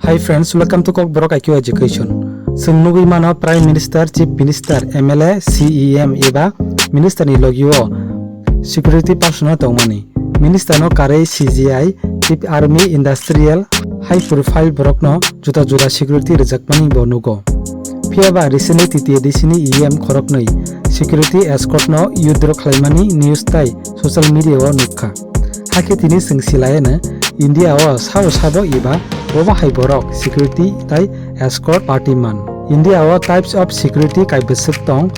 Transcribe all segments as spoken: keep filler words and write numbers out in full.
Hi friends, welcome to Kokborok I Q Education. Chwng nugwi mano Prime Minister, Chief Minister, M L A, C E M eba Minister ni logi o security personnel tongmani. Minister no karwi C G I, Chief Army, Industrial, high profile borok no juda juda security rwjakmani bo nugo. Phiya ba recently T T A D C ni E M khoroknwi security escort no withdraw khlaimani news tai social media o nukha. Hakhe tini chwng silaiyano India o sabo sabo eba bobo hai borok security tai escort party man. India o types of security kaibwswk tong,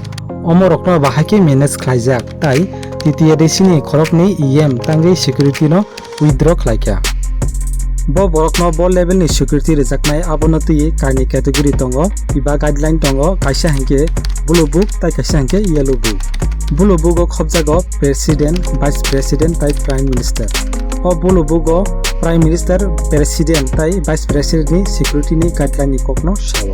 omorokno bahai khe manage khlaijak tai T T A D C ni khoroknwi E M tangwi security no withdraw khlaikha. Bo borokno bo level ni security rwjaknai abono twi kainwi category tongo, eba guideline tongo, kaisa hinkhe blue book tai kaisa hinkhe yellow book. Blue book o khopjago President, Vice President tai Prime Minister. O blue book o Prime Minister, President tai Vice President ni security ni guideline ni kokno sao.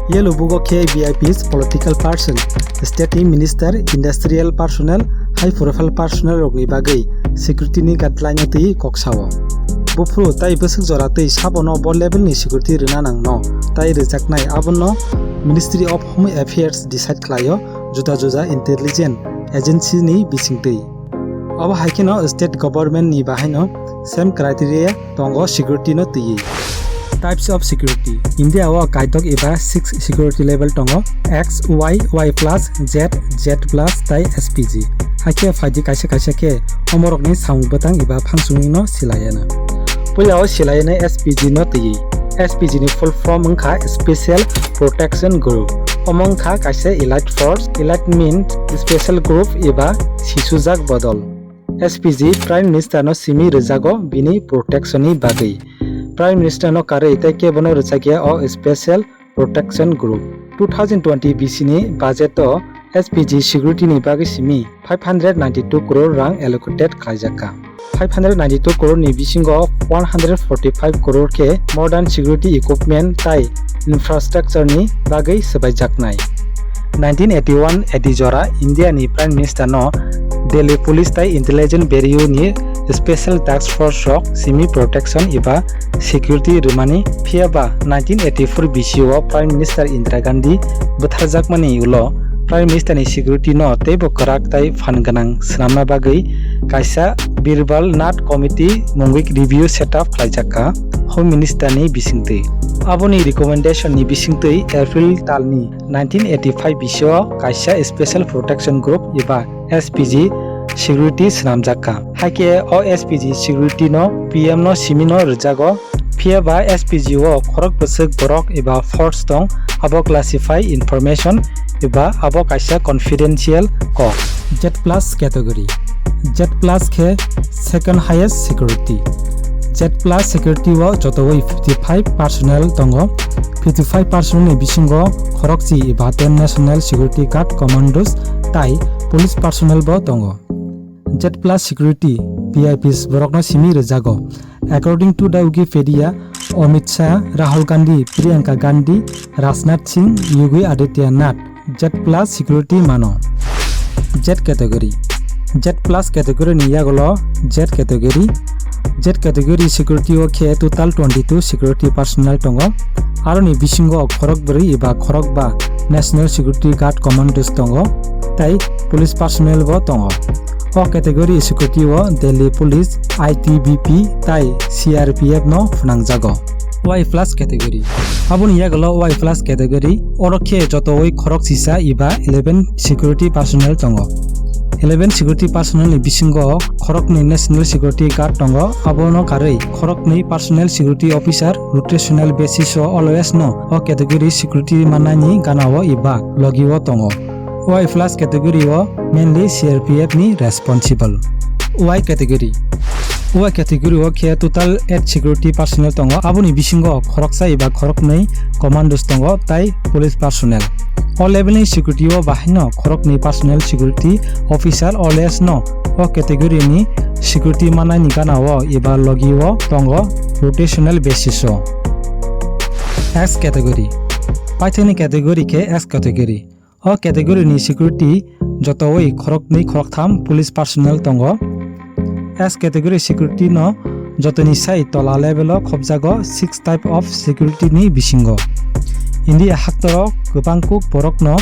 Yellow book o khe V I Ps, political person, state ni minister, industrial personnel, high profile personnel rokni bagwi security ni guideline o twi kok sao. Buphuru tai bwswk jora twi sabono bo level ni security rwna nangno tai rwjaknai abono Ministry of Home Affairs decide khlaio juda juda intelligence agency ni bisingtwi. Obo hai kheno state government ni bahaino same criteria tongo security no twiwi. Types of security. India o kaitok eba six security level tongo, X, Y, Y plus, Z, Z plus tai S P G. Hakhe phaidi kaisa kaisa khe omorokni samung bwtang eba phangsungni no silaiyano. Puila o silaiyano S P G no twiwi. S P G ni full form wngkha Special Protection Group. Omo wngkha kaisa elite force, elite means special group eba sisujak bodol. S P G Prime Minister no simi rwjago bini protection ni bagwi. Prime Minister no karwi tei kebono rwjakya o Special Protection Group. Two thousand twenty B C ni budget o S P G security ni bagwi simi five hundred ninety-two crore rang allocated khlaijakha. Five hundred ninety-two crore ni bisingo one hundred forty-five crore khe modern security equipment tai infrastructure ni bagwi swbaijaknai. Nineteen eighty-one eighty jora India ni Prime Minister no Delhi Police tai Intelligence Bureau ni Special Task Force rok simi protection eba security rwmani, phiya ba nineteen eighty-four B C o Prime Minister Indira Gandhi bwtharjakmani ulo Prime Minister ni security no teibo kwrak tai phan gwnang swnamna bagwi kaisa Birbal Nath Committee mungwi review set up khlaijakha Home Minister ni bisingtwi. Aboni recommendation ni bisingtwi April talni nineteen eighty-five B C o kaisa Special Protection Group eba S P G security swnamjakha. Haikhe o S P G security no P M no simi no rwjago, phiya ba S P G o khorok bwswk borok eba force tong, abo classify information eba abo kaisa confidential kok. Z plus category. Z plus khe second highest security. Z plus security o jotowi fifty-five personnel tongo. Fifty-five personnel ni bisingo khorokchi eba ten National Security Guard Commandos tai police personnel bo tongo. Z plus security V I Ps borokno simi rwjago. According to the Wikipedia, Amit Shah, Rahul Gandhi, Priyanka Gandhi, Rajnath Singh, Yogi Adityanath Z plus security mano. Z category. Z plus category ni yagulo Z category. Z category security o khe total twenty-two security personnel tongo. Aroni bisingo khorok bwrwi eba khorok ba National Security Guard Commandos tongo, tai police personnel bo tongo. O category security o Delhi Police, I T B P tai C R P F no phwnangjago. Y plus category. Aboni yagulo Y plus category, oro khe jotowi khorok sisa eba eleven security personnel tongo. Eleven security personnel ni bisingo khoroknwi National Security Guard tongo, abono karwi khoroknwi personnel security officer rotational basis o always no o category security mannani gana o eba logi o tongo. Y plus category o mainly C R P F ni responsible. Y category. Y category o khe total eight security personnel tongo, aboni bisingo khoroksa eba khoroknwi commandos tongo tai police personnel. O level ni security o bahaino khoroknwi personnel security officer always no o category ni security mannani gana o eba logi o tongo rotational basis o. X category. Paithakni category khe X category. O category ni security jotowi khoroknwi khoroktham police personnel tongo. S category security no Jotoni sai tola level o khobjago six type of security ni bisingo. India haktoro kwbang kuk borokno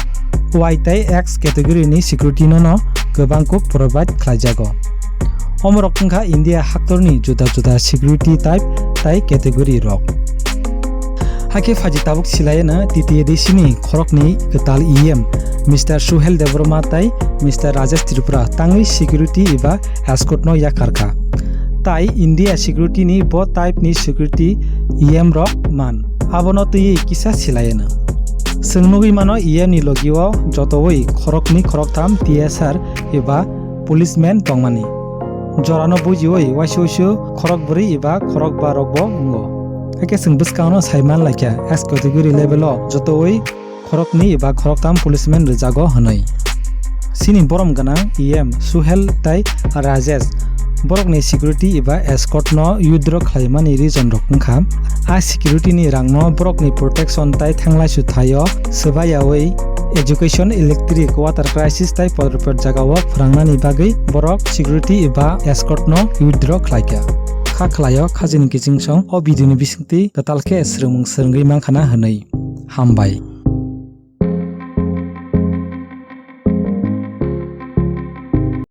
Y tei X category ni security no no kwbang kuk provide khlaijago. Omorok wngkha India haktorni juda juda security type tei category rok. Hakhe phaji tabuk silaiyano T T A D C ni khoroknwi kwtal E M Mister Suhel Debbarma tei Mister Rajesh Tripura tangwi security eba escort no yakarkha. Tai India security ni bo type ni security E M rok man. Abono twiwi kisa silaiyano. Chwng nugwi mano E M ni logio jotowi khoroknwi khoroktham T S R eba policeman tongmani. Jorano bujiwi waisa waisa khorok bwrwi eba khorok ba rokbo wngo. Hakhe chwng bwskango sai man laikha S category level o jotowi khoroknwi eba khoroktham policeman rwjago hwnwi. Chini borom gwnang E M Suhel tei Rajesh borokni security eba escort no withdraw khlaimani reason rok wngkha, a security ni rangno borokni protection tei thanglaisu thaio swbaiyawi education, electric, water crisis tei podrpot jagao phwrangnani bagwi borok security eba escort no withdraw khlaikha. Kha khlaio khajini kichingsong o video ni bisingtwi kwtal khe swrwngmung swrwngwi mankhana hwnwi. Hambai.